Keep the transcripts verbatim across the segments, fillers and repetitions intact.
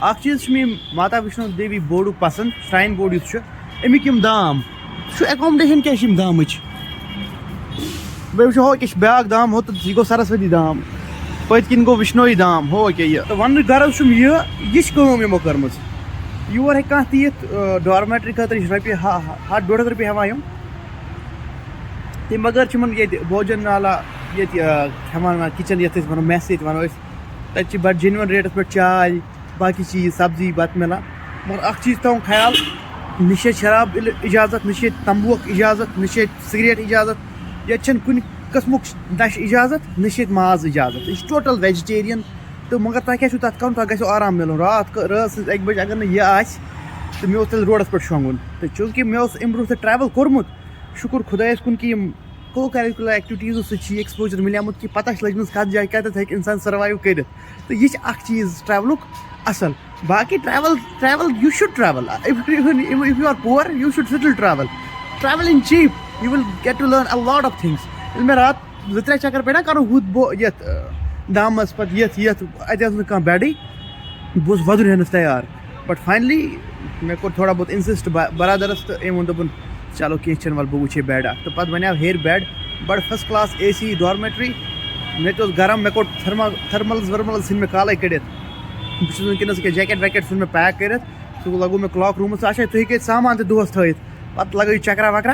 اَکھ چیٖز چھُ مےٚ یِم ماتا ویشنو دیوی بورڈُک پَسنٛد، شرٛاین بورڈ یُس چھُ، اَمیُک یِم دام، سُہ چھُ اٮ۪کامڈیشَن کیٛاہ چھِ یِم دامٕچ؟ بیٚیہِ وٕچھو، ہُہ کیٛاہ چھِ بیٛاکھ دام، ہُہ تہٕ یہِ گوٚو سرسوتی دام، پٔتۍ کِنۍ گوٚو وِشنویی دام، ہُہ کیٛاہ یہِ؟ تہٕ وَننُک غرض چھُم یہِ، یہِ چھِ کٲم یِمو کٔرمٕژ۔ یور ہیٚکہِ کانٛہہ تہِ یِتھ، آ، ڈارمیٹری خٲطرٕ چھِ رۄپیہِ ہَ-، ہَ-، ہَتھ ڈۄڈ ہَتھ رۄپیہِ ہٮ۪وان یِم۔ تَمہِ بغٲر چھِ یِمَن ییٚتہِ بھوجن نالا، ییٚتہِ، آ، کھٮ۪وان وٮ۪وان، کِچَن یَتھ أسۍ وَنو، mess ییٚتہِ وَنو أسۍ، تَتہِ چھِ بَڑٕ genuine ریٹَس پٮ۪ٹھ چاے، باقٕے چیٖز، سبزی، بَتہٕ مِلان۔ مگر اَکھ چیٖز تھاوُن خیال، نہ چھِ ییٚتہِ شراب اِل-، اِجازت، نہ چھِ ییٚتہِ تمبوکھ اِجازت، نہ چھِ ییٚتہِ سگریٹ اِجازت، ییٚتہِ چھَنہٕ کُنہِ قٕسمُک نَشہٕ اِجازت، نہ چھِ ییٚتہِ ماز اِجازت۔ یہِ چھِ total vegetarian۔ تہٕ مگر تۄہہِ کیٛاہ چھُو تَتھ کَرُن؟ تۄہہِ گژھیو آرام مِلُن۔ راتھ کٔ-، رٲژ سٕنٛز اَکہِ بَجہِ اگر نہٕ یہِ آسہِ، تہٕ مےٚ اوس تیٚلہِ روڈَس پٮ۪ٹھ شۄنٛگُن۔ تہٕ چوٗنٛکہِ مےٚ اوس اَمہِ برٛونٛہہ تہِ travel کوٚرمُت، شُکُر خۄدایَس کُن کہِ یِم co-curricular activitiesو سۭتۍ چھِ یہِ exposure مِلیومُت کہِ پَتہ چھِ لٔجمٕژ کَتھ جایہِ کَتٮ۪تھ ہیٚکہِ اِنسان survive کٔرِتھ۔ تہٕ یہِ چھِ اَکھ چیٖز travelُک اَصٕل۔ باقٕے travel، travel، you should travel۔ If, if, if you are poor, you should still travel۔ Travelling cheap, you will get to learn a lot of things۔ ییٚلہِ مےٚ راتھ زٕ ترٛےٚ چَکَر پٮ۪ٹھ نہ کَرو ہُتھ بو-، یَتھ، آ، دامَس پَتہٕ یَتھ، یَتھ، اَتہِ ٲس نہٕ کانٛہہ بیڈٕے۔ بہٕ اوسُس وَدُن ہٮ۪نَس تیار۔ But finally مےٚ کوٚر تھوڑا بہت insist با-، برادَرَس تہٕ أمۍ ووٚن، دوٚپُن، "چلو کینٛہہ چھُنہٕ، وَلہٕ بہٕ وٕچھے بیڈ اَکھ۔" تہٕ پَتہٕ بَنیو ہیٚرِ بیڈ، بَڑٕ first class AC dormitory۔ مےٚ تہِ اوس گرم، مےٚ کوٚڑ thermal، thermals ورملز ژھٕنۍ مےٚ کالَے کٔڑِتھ۔ بہٕ چھُس وٕنکیٚنَس ییٚکیٛاہ jacket ویکیٹ ژھُن مےٚ pack کٔرِتھ، سُہ لَگوو مےٚ clock roomس۔ اچھا، تُہۍ ہیٚکِو ییٚتہِ سامان تہِ دۄہَس تھٲیِتھ، پَتہٕ لَگٲیِو چَکرا وَکرا،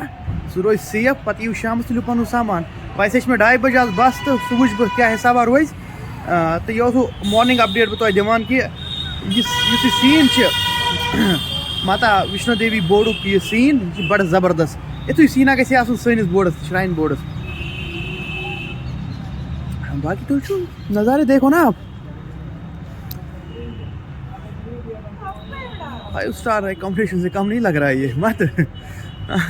سُہ روزِ safe۔ پَتہٕ یِیِو شامَس تُلِو پَنُن سامان۔ ویسے چھِ مےٚ ڈاے بَجہِ آز بَس، تہٕ سُہ وٕچھِ بہٕ کیٛاہ حِسابا روزِ۔ آ، تہٕ یہِ اوس ہُہ morning update بہٕ تۄہہِ دِوان کہِ یُس، یُس یہِ scene چھِ، ماتا ویشنو دیوی بورڈُک یہِ scene، یہِ چھِ بَڑٕ زبردست۔ یِتھُے scene گژھِ آسُن سٲنِس بورڈَس، شرٛاین بورڈَس۔ باقٕے تُہۍ وٕچھِو نظارٕ، دیکھو نا آپ۔ Five star accommodation سے کم نہیں لگ رہا ہے یہ، مت۔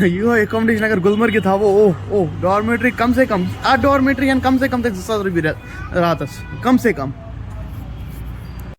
یِہوٚے accommodation اگر گُلمرگہِ تھاوو، اوہ، اوہ، dormitory کم سے کم، اَتھ dormitory یَن کم سے کم تَتہِ زٕ ساس رۄپیہِ رٮ۪-، راتَس، کم سے کم۔